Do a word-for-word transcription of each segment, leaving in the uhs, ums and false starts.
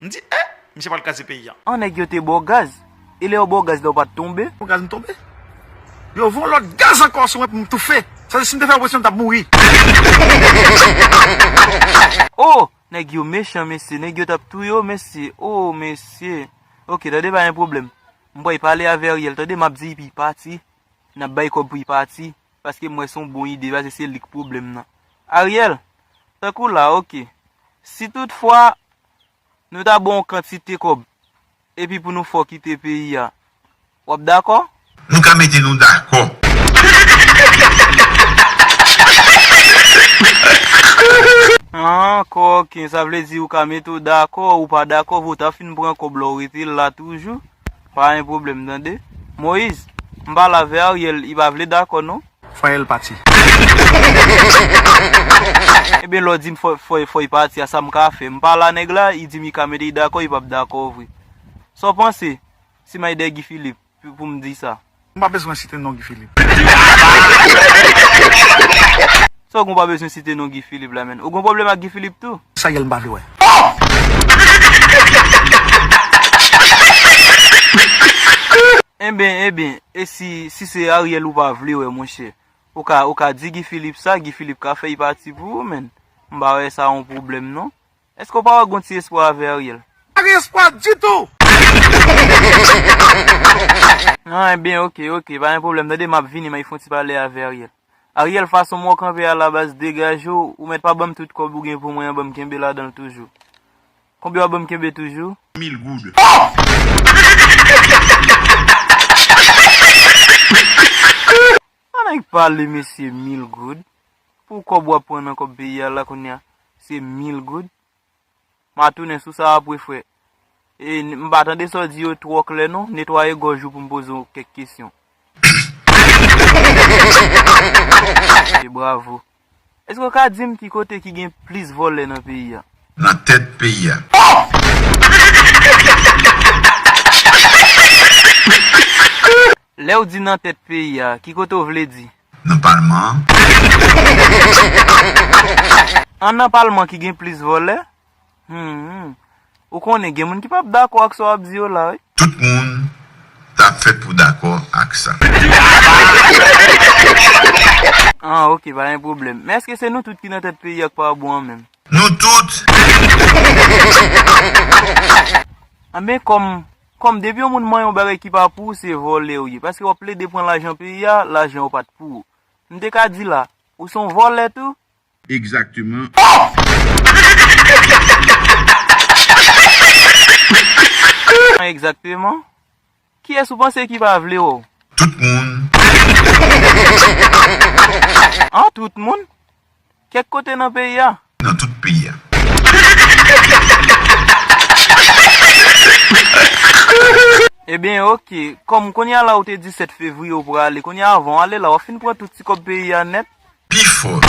M di, eh, misye pral kraze peyi a. An, nèg yo te ba w gaz. E lè yo ba w gaz la, ou pa t tonbe? Yon gaz m tonbe. Yo voye yon lòt gaz ankò sou mwen pou m toufe. Sa se si m te fè operasyon, m t ap mouri. Oh! Nèg yo mechan, mesye. Nèg yo t ap touye w, mesye. Oh, mesye. Ok, tande, pa gen pwoblèm. M pral pale avè Ariel, tande, m ap di l pou l pati. N ap bay kòb pou l pati. Paske m wè se yon bon ide, paske se li k pwoblèm nan. Ariel, tankou la, ok. Si toutfwa nou ta ba w yon kantite kòb, epi pou nou fè w kite peyi a, w ap dakò? Nou ka mete nou dakò. Ah, kòken, sa vle di ou ka mete w dakò, ou pa dakò, vre w ta fin pran kòb la, ou rete la toujou. Pa gen pwoblèm, tande. Moyiz, m pale avè Ariel, li pa vle dakò, non. Fò l pati. Ebyen, lè w di m fò, fò, fò l pati, a sa m ka fè? M pale a nèg la, li di m li ka mete l dakò, li p ap dakò vre. Sa w panse? Si m al dèyè Guy Philippe, pou, pou m di sa. M pa bezwen site non Guy Philippe. Sa w gen w pa bezwen site non Guy Philippe la, menn? Ou gen pwoblèm ak Guy Philippe tou? Sa Ariel m pa vle wè. Enben, enben, e si, si se Ariel ou pa vle wè, monchè? Ou ka, ou ka di Guy Philippe sa, Guy Philippe ka fè l pati pou ou, menn. M pa wè sa yon pwoblèm, non. Èske w pa wè gon ti espwa avè Ariel? Pa gen espwa ditou! Ah, enben, ok, ok, pa gen pwoblèm. Tande, m ap vini, m ap fè yon ti pale avè Ariel. Ariel, fason m wè w kanpe a la baz, degaje w, ou mèt pa ban m tout kòb ou gen pou mwen an, ban m kenbe ladan l toujou. Konbyen w ap ban m kenbe toujou? Mil goud. An nèg pale, mesye, mil goud. Pou kòb w ap pran nan kòb peyi a la kounye a, se mil goud. M a tounen sou sa apre, frè. E, n-, m pa tande sa w di yo twò klè, non. Netwaye gòj ou pou m poze w kèk kesyon. E bravo. Èske w ka di m ki kote ki gen plis vòlè nan peyi a? Nan tèt peyi a. Lè w di nan tèt peyi a, ki kote w vle di? Nan palman an. An, nan palman ki gen plis vòlè? Hmm. Ou konnen, gen moun ki p ap dakò ak sa w ap di yo la, wi. Tout moun t ap fèt pou dakò ak sa. Ah, ok, pa gen pwoblèm. Men èske se nou tout ki nan tèt peyi a k pa bon an menm? Nou tout! Anben, kòm, kòm depi yon moun manyen yon bagay ki pa pou ou, se vòlè w ye. Paske w ap plede pran lajan peyi a, lajan yo pa t pou ou. M te ka di la, ou se yon vòlè tou? Egzakteman. Egzakteman. Kiyès ou panse ki pa vle wè w? Tout moun. An, tout moun? Kèk kote nan peyi a? Nan tout peyi a. Ebyen, ok. Kòm kounye a la ou te di sèt fevriye ou prale, kounye a avan w ale la, w ap fin pran tout ti kòb peyi a nèt. Pi fò.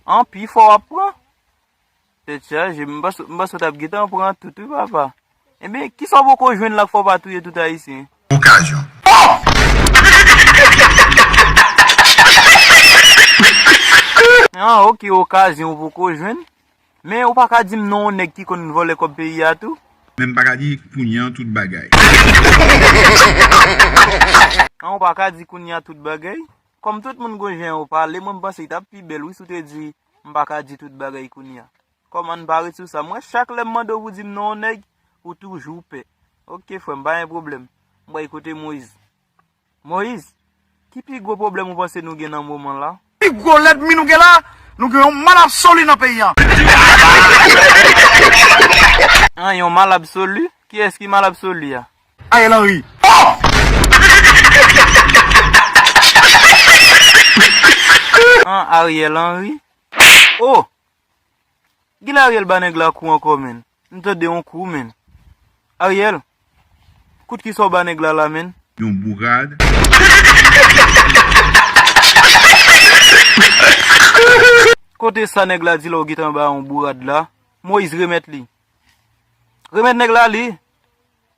An, pi fò w ap pran? Tèt chaje, m panse, m panse w t ap gentan pran tout, wi, papa. Ebyen, kisa w poko jwenn la k fè w pa touye tout Ayisyen? Okazyon. Ah, ok, okazyon ou poko jwenn. Men ou pa ka di m non yon nèg ki konn vòlè kòb peyi a tou? Men m pa ka di kounye a tout bagay. An, ou pa ka di kounye a tout bagay? Kòm tout moun gon jan yo pale, mwen m panse li t ap pi bèl, wi, si w te di, m pa ka di tout bagay kounye a. Kòm ann pa ret sou sa, mwen, chak lè m mande w pou di m non yon nèg, ou toujou pè. Ok, frè m, pa gen pwoblèm. M pral kote Moyiz. Moyiz, ki pi gwo pwoblèm ou panse nou gen nan moman la? Pi gwo lènmi nou gen la, nou gen yon mal absoli nan peyi a. An, yon mal absoli? Kiyès ki mal absoli a? Ariel Henry. An, Ariel Henry? Oh! Gilariel ba nèg la kou ankò, menn. M tande yon kou, menn. Ariel, kout ki sa w ba nèg la la, menn? Yon bourad. Kote sa nèg la di la w gentan ba yon bourad la? Moyiz, remèt li. Remèt nèg la li.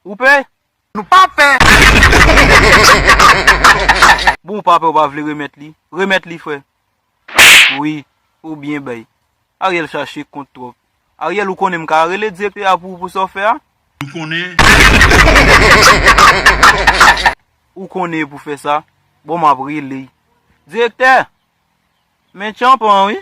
Ou pè? Nou pa pè. Bon, ou pa pè, ou pa vle remèt li. Remèt li, frè. Wi, ou byen bay. Ariel chache kont twòp. Ariel, ou konnen m ka rele direktè a pou, pou sa w fè a? Ou konnen? Ou konnen pou fè sa? Bon, m ap rele. Direktè, men tchanpan wi.